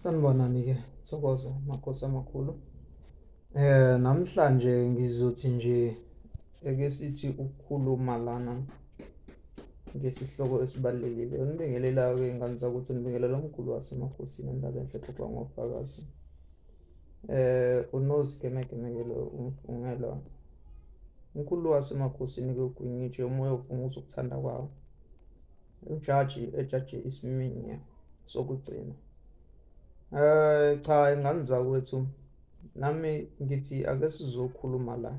Sanibonani-ke, Thokoza Makhosi amakhulu. Namhlanje ngizothi nje eke sithi ukukhuluma lana ngesihloko esibalulekile. Unibingelela-ke ingane zakuthi, unibingelela umkhulu wasemakhosini indaba enhle exoxwa ngofakazi. Unozigemegeme-ke lo umfungelwa. Umkhulu wasemakhosini-ke uGwinyitshe umoya ovunguza ukuthanda kwawo. Ujaji ejaje isiminya sokugcina. Cha ingane zakwethu nami ngithi ake sizokhuluma la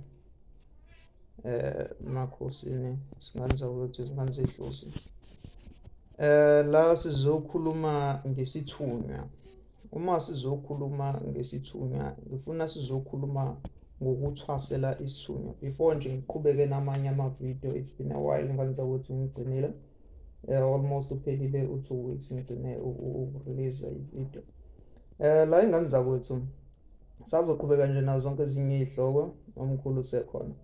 emakhosini singane zakwethu singane zedlozi. La sizokhuluma ngesithunywa. Uma sizokhuluma ngesithunywa ngifuna sizokhuluma ngokuthwasela isithunywa. Before nje ngiqhubeke namanye ama-video, it's been a while ngane zakwethu ngigcinile. Almost uphelile u-2 weeks ngigcine ukurelease i-video. La ingane zakwethu sazoqhubeka nje nazo zonke ezinye izihloko omkhulu sekhona.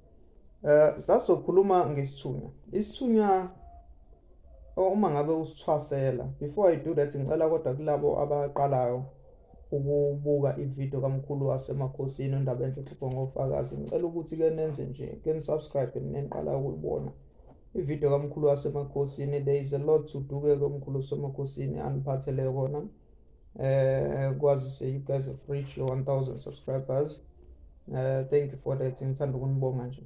Sazokhuluma ngesithunywa. Isithunywa uma ngabe usithwasela, before I do that ngicela kodwa kulabo abaqalayo ukubuka ividiyo kamkhulu wasemakhosini uNdaba Enhle Xoxo ngofakazi, ngicela ukuthi ke nenze nje ke ni-subscribe neniqala ukuyibona ividiyo kamkhulu wasemakhosini. There is a lot to do ke komkhulu wasemakhosini aniphathele kona. Kwazise you guys have reached your 1000 subscribers. Thank you for that, ngithanda ukunibonga nje.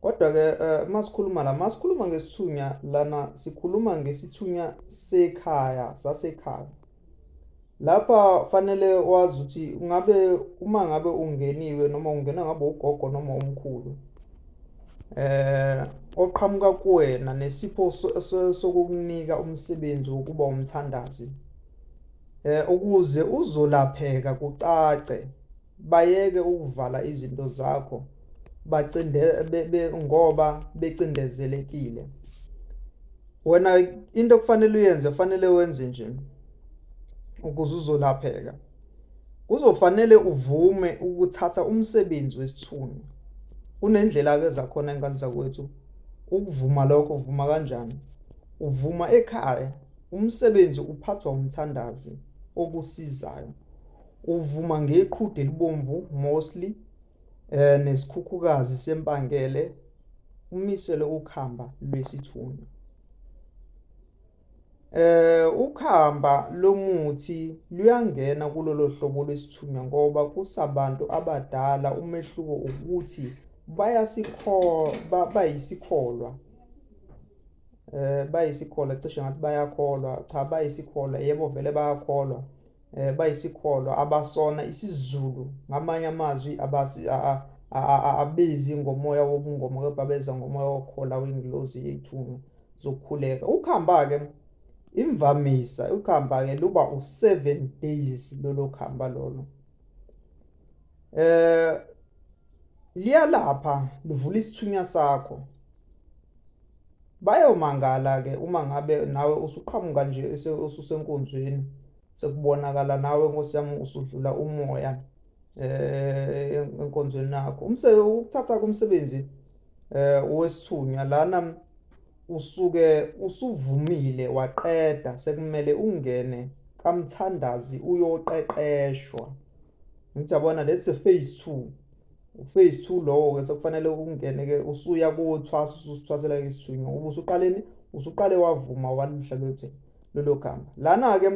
Kodwa ke masikhuluma la, masikhuluma ngesithunya lana, sikhuluma ngesithunya sekhaya sasekhaya. Lapha fanele wazi ukuthi ngabe uma ngabe ungeniwe noma ungena ngabe ugogo noma umkhulu oqhamuka kuwena nesipho sokukunika umsebenzi wokuba umthandazi ukuze uzolapheka kucace, bayeke ukuvala izinto zakho bacinde ngoba becindezelekile. Wena into okufanele uyenze, fanele wenze nje ukuze uzolapheka, kuzofanele uvume ukuthatha umsebenzi wesithunywa. Kunendlela-ke zakhona ingane zakwethu ukuvuma lokho. Uvuma kanjani? Uvuma ekhaya, umsebenzi uphathwa umthandazi okusizayo. Uvuma ngeqhude elibomvu mostly nesikhukhukazi sempangele, umisele ukhamba lwesithunywa. Ukhamba lomuthi luyangena kulolo hlobo lwesithunywa ngoba kusabantu abadala. Umehluko ukuthi bayisikholwa, bayisikholwa, cishe ngathi bayakholwa, cha bayisikholwa, yebo vele bayakholwa. Bayisikholwa abasona isiZulu, ngamanye amazwi abasi abezi ngomoya wobungoma kepha beza ngomoya wokukhola wengilozi yethunywa zokukhuleka. Ukuhamba-ke imvamisa ukuhamba-ke luba u-7 days lolo khamba lolo. Liyalapha, livula isithunywa sakho. Bayomangala-ke uma ngabe nawe usuqhamuka nje ususenkonzweni, sekubonakala nawe Nkosi yami usudlula umoya enkonzweni yakho. Ukuthatha komsebenzi wesithunywa lana usuke usuvumile waqeda, sekumele ungene kamthandazi uyoqeqeshwa. Ngithi yabona, that's a phase 2. Phase 2 lowo ke sekufanele ungene ke usuya kuthwasa, ususithwasela isithunywa ngoba usuqaleni, usuqale wavuma walihla lothe lolo gama. Lana ke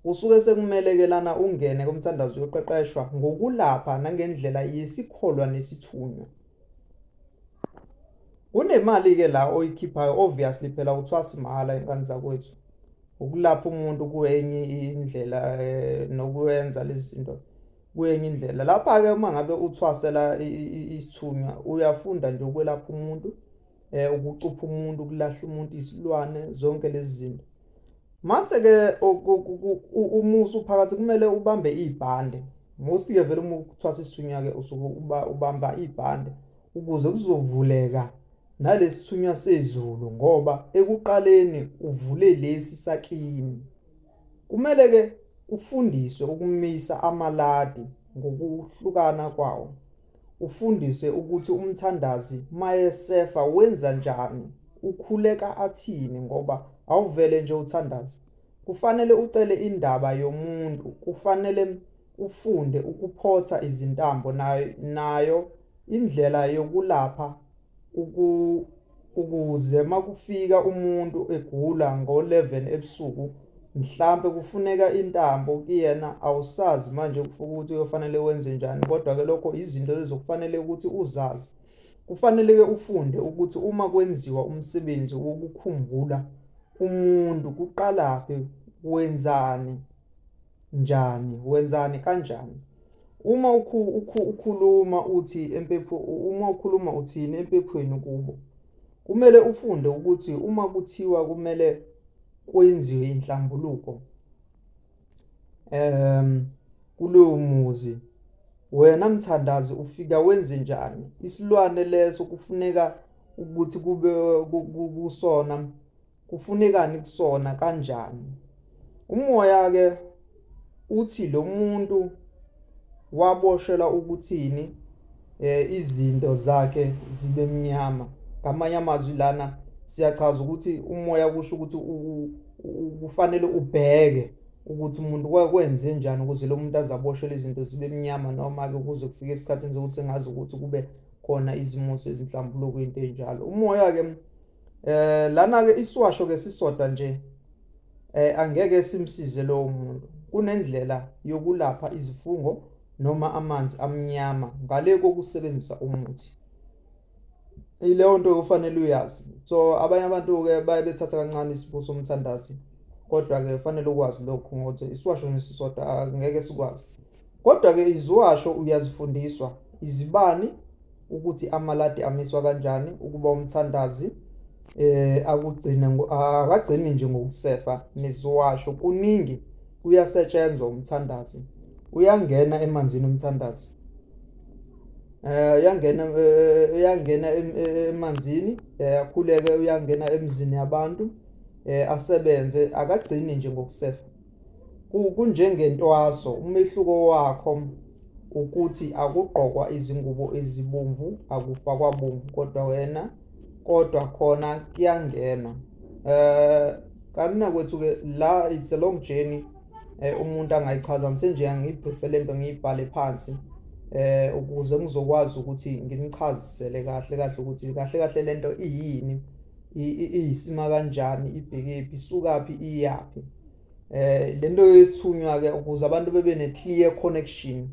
usuke sekumele ke lana ungene kumthandazo uyoqeqeshwa ngokulapha nangendlela yesikholwa nesithunywa. Kunemali ke la oyikhiphayo, obviously phela uthwasa mahhala ingane zakwethu. Ukulapha umuntu kuyenye indlela nokwenza lezi zinto kuyenye indlela. Lapha ke uma ngabe uthwasela isithunywa uyafunda nje ukwelapha umuntu, ukucupha umuntu, ukulahla umuntu, isilwane, zonke lezi zinto. Mase ke uma usuphakathi kumele ubambe ibhande. Mostly ke vele uma uthwasa isithunywa ke usuke ubamba ibhande ukuze kuzovuleka nalesithunywa sezulu, ngoba ekuqaleni uvule lesi sakini. Kumele ke ufundiswe ukumisa amaladi ngokuhlukana kwawo, ufundiswe ukuthi umthandazi mayesefa wenza njani, ukhuleka athini, ngoba awuvele nje uthandaze. Kufanele ucele indaba yomuntu, kufanele ufunde ukuphotha izintambo nayo nayo indlela yokulapha ukuze makufika umuntu egula ngo-11 ebusuku mhlampe kufuneka intambo kuyena awusazi manje ukuthi uyofanele wenze njani kodwa-ke lokho izinto lezo kufanele ukuthi uzazi. Kufanele-ke ufunde ukuthi uma kwenziwa umsebenzi wokukhumbula umuntu kuqalaphi wenzani njani wenzani kanjani uma ukhuluma uthi empepho uma ukhuluma uthini empephweni kubo kumele ufunde ukuthi uma kuthiwa kumele kwenziwe inhlambuluko kulowo muzi wena mthandazi ufika wenze njani isilwane leso kufuneka ukuthi kube kusona kufunekani kusona kanjani umoya ke uthi lo muntu waboshelwa ukuthini eh izinto zakhe zibe mnyama ngamanye amazwi lana siyachaza ukuthi umoya kusho ukuthi kufanele ubheke ukuthi umuntu kwenze njani ukuze lo muntu azaboshelwe izinto zibe mnyama noma-ke kuze kufike esikhathini sokuthi sengazi ukuthi kube khona izimo sezinhlambuluko into enjalo umoya-ke eh lana-ke isiwasho-ke sisodwa nje eh angeke simsize lowo muntu kunendlela yokulapha izifungo noma amanzi amnyama ngale kokusebenzisa umuthi ileyo nto kufanele uyazi so abanye abantu-ke baye bethatha kancane isipho somthandazi kodwa-ke kufanele ukwazi lokhu ngokuthi isiwasho nesisodwa angeke sikwazi kodwa-ke iziwasho uyazifundiswa izibani ukuthi amaladi amiswa kanjani ukuba umthandazi eh akugcine akagcini nje ngokusefa neziwasho kuningi kuyasetshenzwa umthandazi uyangena emanzini umthandazi eh uyangena eh, uyangena emanzini eh, akhuleke uyangena emzini yabantu eh asebenze akagcini nje ngokusefa Kunjengentwaso, umehluko wakho ukuthi akugqokwa izingubo ezibomvu, akufakwa bomvu kodwa wena kodwa khona kuyangenwa. Eh kanina kwethu ke la it's a long journey eh umuntu angayichaza ngisenje angiyibriefe lento ngiyibhale phansi eh ukuze ngizokwazi ukuthi nginichazisele kahle kahle ukuthi kahle kahle lento iyini iyisima kanjani ibhekephi isukaphi iyaphi eh lento yesithunywa ke ukuze abantu bebe ne clear connection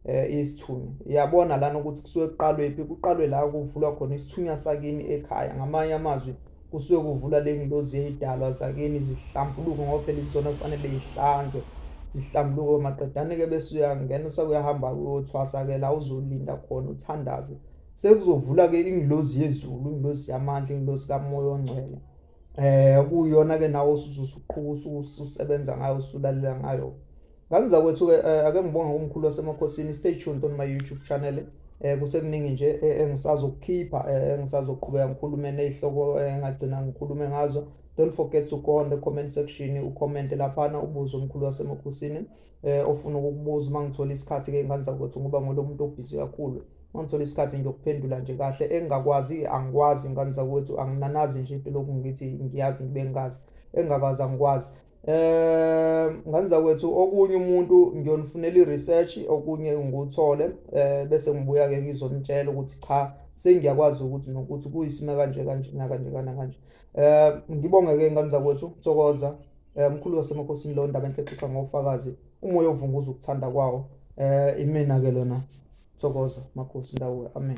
eh isithunywa uyabona lana ukuthi kusuke kuqalwe phi kuqalwe la kuvulwa khona isithunywa sakini ekhaya ngamanye amazwi kusuke kuvula le ngilozi yeyidalwa zakini zihlambuluke ngoba phela izona kufanele zihlanzwe zihlambuluke maqedane ke bese uyangena usakuyahamba uyothwasa ke la uzolinda khona uthandaze sekuzovula ke ingilozi yezulu ingilozi yamandla ingilozi kamoya ongcwele eh kuyona ke nawe usuzusuqhuka ususebenza ngayo usulalela ngayo ngane zakwethu ke eh, ake ngibonge kumkhulu wasemakhosini stay tuned on my YouTube channel eh kusekuningi nje eh, engisazokukhipha eh, engisazoqhubeka ngikhulume nezihloko engagcina ngikhulume ngazo don't forget to go on the comment section ucomment laphana ubuze umkhulu wasemakhosini eh ofuna ukukubuza uma ngithola isikhathi ke ngane zakwethu ngoba ngolo muntu obhizi kakhulu uma ngithola isikhathi ngiyokuphendula nje kahle engingakwazi angikwazi ngane zakwethu anginanazi nje into lokhu ngithi ngiyazi ngibe ngingazi engingakwazi angikwazi eh ngane zakwethu okunye umuntu ngiyonifunela i-research okunye ngikuthole eh bese ngibuya ke ngizonitshela ukuthi cha sengiyakwazi ukuthi nokuthi kuyisima kanje kanje nakanje kanje eh ngibonge ke ngane zakwethu thokoza Eh, mkhulu wasemakhosini lo ndaba enhle xoxa ngofakazi umoya ovunguza ukuthanda kwawo eh imina ke lona thokoza makhosi ndawo amen.